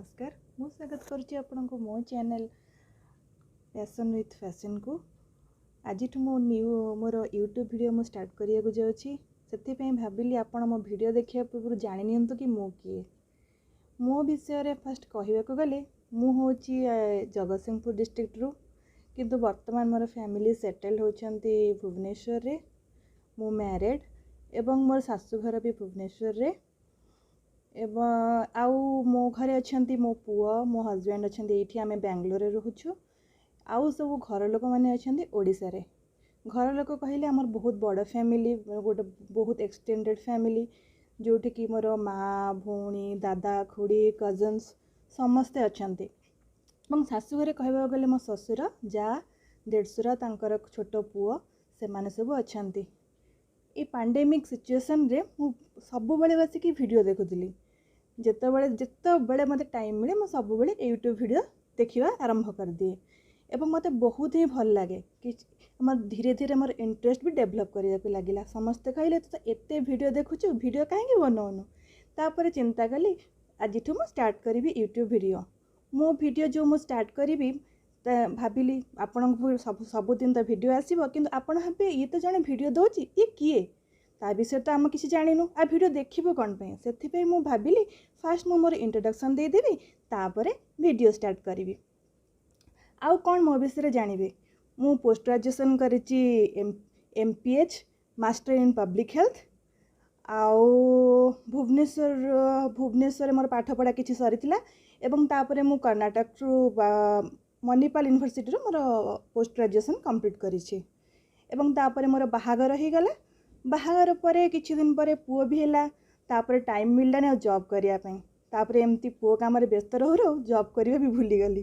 ନମସ୍କାର। ମୁଁ ସ୍ୱାଗତ କରୁଛି ଆପଣଙ୍କୁ ମୋ ଚ୍ୟାନେଲ୍ ପ୍ୟାସନ୍ ୱିଥ୍ ଫ୍ୟାସନ୍କୁ। ଆଜିଠୁ ମୁଁ ନ୍ୟୁ ମୋର ୟୁଟ୍ୟୁବ୍ ଭିଡ଼ିଓ ମୁଁ ଷ୍ଟାର୍ଟ କରିବାକୁ ଯାଉଛି। ସେଥିପାଇଁ ଭାବିଲି ଆପଣ ମୋ ଭିଡ଼ିଓ ଦେଖିବା ପୂର୍ବରୁ ଜାଣି ନିଅନ୍ତୁ କି ମୁଁ କିଏ। ମୋ ବିଷୟରେ ଫାଷ୍ଟ କହିବାକୁ ଗଲେ ମୁଁ ହେଉଛି ଜଗତସିଂହପୁର ଡିଷ୍ଟ୍ରିକ୍ଟରୁ, କିନ୍ତୁ ବର୍ତ୍ତମାନ ମୋର ଫ୍ୟାମିଲି ସେଟେଲ୍ ହେଉଛନ୍ତି ଭୁବନେଶ୍ୱରରେ। ମୁଁ ମ୍ୟାରେଡ଼୍ ଏବଂ ମୋର ଶାଶୁଘର ବି ଭୁବନେଶ୍ୱରରେ। ଏବଂ ଆଉ ମୋ ଘରେ ଅଛନ୍ତି ମୋ ପୁଅ, ମୋ ହଜବେଣ୍ଡ ଅଛନ୍ତି ଏଇଠି, ଆମେ ବାଙ୍ଗଲୋରରେ ରହୁଛୁ। ଆଉ ସବୁ ଘର ଲୋକମାନେ ଅଛନ୍ତି ଓଡ଼ିଶାରେ। ଘର ଲୋକ କହିଲେ ଆମର ବହୁତ ବଡ଼ ଫ୍ୟାମିଲି, ଗୋଟେ ବହୁତ ଏକ୍ସଟେଣ୍ଡେଡ଼ ଫ୍ୟାମିଲି, ଯେଉଁଠିକି ମୋର ମା', ଭଉଣୀ, ଦାଦା, ଖୁଡ଼ି, କଜନ୍ସ ସମସ୍ତେ ଅଛନ୍ତି। ଏବଂ ଶାଶୁଘରେ କହିବାକୁ ଗଲେ ମୋ ଶ୍ୱଶୁର, ଯା', ଦେଢ଼ଶୁର, ତାଙ୍କର ଛୋଟ ପୁଅ, ସେମାନେ ସବୁ ଅଛନ୍ତି। ଏଇ ପାଣ୍ଡେମିକ୍ ସିଚୁଏସନ୍ରେ ମୁଁ ସବୁବେଳେ ବସିକି ଭିଡ଼ିଓ ଦେଖୁଥିଲି। ଯେତେବେଳେ ଯେତେବେଳେ ମୋତେ ଟାଇମ୍ ମିଳେ, ମୁଁ ସବୁବେଳେ ୟୁଟ୍ୟୁବ୍ ଭିଡ଼ିଓ ଦେଖିବା ଆରମ୍ଭ କରିଦିଏ ଏବଂ ମୋତେ ବହୁତ ହିଁ ଭଲ ଲାଗେ କି ମୋର ଧୀରେ ଧୀରେ ମୋର ଇଣ୍ଟରେଷ୍ଟ ବି ଡେଭଲପ୍ କରିବାକୁ ଲାଗିଲା। ସମସ୍ତେ କହିଲେ, ତୁ ତ ଏତେ ଭିଡ଼ିଓ ଦେଖୁଛୁ, ଭିଡ଼ିଓ କାହିଁକି ବନଉନୁ? ତାପରେ ଚିନ୍ତା କଲି ଆଜିଠୁ ମୁଁ ଷ୍ଟାର୍ଟ କରିବି ୟୁଟ୍ୟୁବ୍ ଭିଡ଼ିଓ। ମୋ ଭିଡ଼ିଓ ଯେଉଁ ମୁଁ ଷ୍ଟାର୍ଟ କରିବି, ଭାବିଲି ଆପଣଙ୍କୁ ସବୁଦିନ ତ ଭିଡ଼ିଓ ଆସିବ, କିନ୍ତୁ ଆପଣ ଭାବିବେ ଇଏ ତ ଜଣେ ଭିଡ଼ିଓ ଦେଉଛି, ଇଏ କିଏ, ତା ବିଷୟରେ ତ ଆମେ କିଛି ଜାଣିନୁ, ଆଉ ଭିଡ଼ିଓ ଦେଖିବୁ କ'ଣ ପାଇଁ? ସେଥିପାଇଁ ମୁଁ ଭାବିଲି ଫାଷ୍ଟ ମୁଁ ମୋର ଇଣ୍ଟ୍ରୋଡକ୍ସନ୍ ଦେଇଦେବି, ତାପରେ ଭିଡ଼ିଓ ଷ୍ଟାର୍ଟ କରିବି। ଆଉ କ'ଣ ମୋ ବିଷୟରେ ଜାଣିବେ? ମୁଁ ପୋଷ୍ଟ ଗ୍ରାଜୁଏସନ୍ କରିଛି, MPH, master in public health. ଆଉ ଭୁବନେଶ୍ୱରରେ ମୋର ପାଠପଢ଼ା କିଛି ସରିଥିଲା ଏବଂ ତାପରେ ମୁଁ କର୍ଣ୍ଣାଟକରୁ ମନିପାଲ ୟୁନିଭର୍ସିଟିରୁ ମୋର ପୋଷ୍ଟ ଗ୍ରାଜୁଏସନ୍ କମ୍ପ୍ଲିଟ୍ କରିଛି। ଏବଂ ତାପରେ ମୋର ବାହାଘର ହେଇଗଲା। ବାହାଘର ପରେ କିଛି ଦିନ ପରେ ପୁଅ ବି ହେଲା। ତାପରେ ଟାଇମ୍ ମିଳିଲାନି ଆଉ ଜବ୍ କରିବା ପାଇଁ। ତାପରେ ଏମିତି ପୁଅ କାମରେ ବ୍ୟସ୍ତ ରହୁ ରହୁ ଜବ୍ କରିବା ବି ଭୁଲିଗଲି।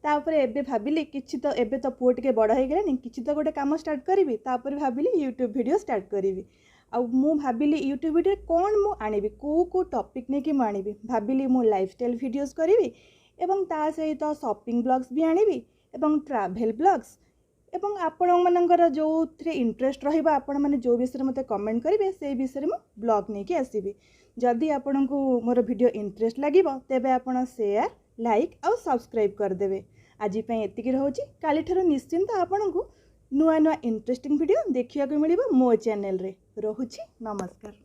ତାପରେ ଏବେ ଭାବିଲି କିଛି ତ ଏବେ ତ ପୁଅ ଟିକେ ବଡ଼ ହେଇଗଲାଣି, କିଛି ତ ଗୋଟେ କାମ ଷ୍ଟାର୍ଟ କରିବି। ତାପରେ ଭାବିଲି ୟୁଟ୍ୟୁବ୍ ଭିଡ଼ିଓ ଷ୍ଟାର୍ଟ କରିବି। ଆଉ ମୁଁ ଭାବିଲି ୟୁଟ୍ୟୁବ୍ ଭିଡ଼ିଓରେ କ'ଣ ମୁଁ ଆଣିବି, କେଉଁ କେଉଁ ଟପିକ୍ ନେଇକି ମୁଁ ଆଣିବି? ଭାବିଲି ମୁଁ ଲାଇଫଷ୍ଟାଇଲ୍ ଭିଡ଼ିଓସ୍ କରିବି ଏବଂ ତା ସହିତ ସପିଂ ବ୍ଲଗ୍ସ ବି ଆଣିବି ଏବଂ ଟ୍ରାଭେଲ୍ ବ୍ଲଗ୍ସ। ଏବଂ ଆପଣମାନଙ୍କର ଯେଉଁଥିରେ ଇଣ୍ଟରେଷ୍ଟ ରହିବ, ଆପଣମାନେ ଯେଉଁ ବିଷୟରେ ମୋତେ କମେଣ୍ଟ କରିବେ, ସେଇ ବିଷୟରେ ମୁଁ ବ୍ଲଗ୍ ନେଇକି ଆସିବି। ଯଦି ଆପଣଙ୍କୁ ମୋର ଭିଡ଼ିଓ ଇଣ୍ଟରେଷ୍ଟ ଲାଗିବ, ତେବେ ଆପଣ ସେୟାର, ଲାଇକ୍ ଆଉ ସବସ୍କ୍ରାଇବ୍ କରିଦେବେ। ଆଜି ପାଇଁ ଏତିକି ରହୁଛି। କାଲିଠାରୁ ନିଶ୍ଚିନ୍ତ ଆପଣଙ୍କୁ ନୂଆ ନୂଆ ଇଣ୍ଟରେଷ୍ଟିଂ ଭିଡ଼ିଓ ଦେଖିବାକୁ ମିଳିବ ମୋ ଚ୍ୟାନେଲରେ। ରହୁଛି, ନମସ୍କାର।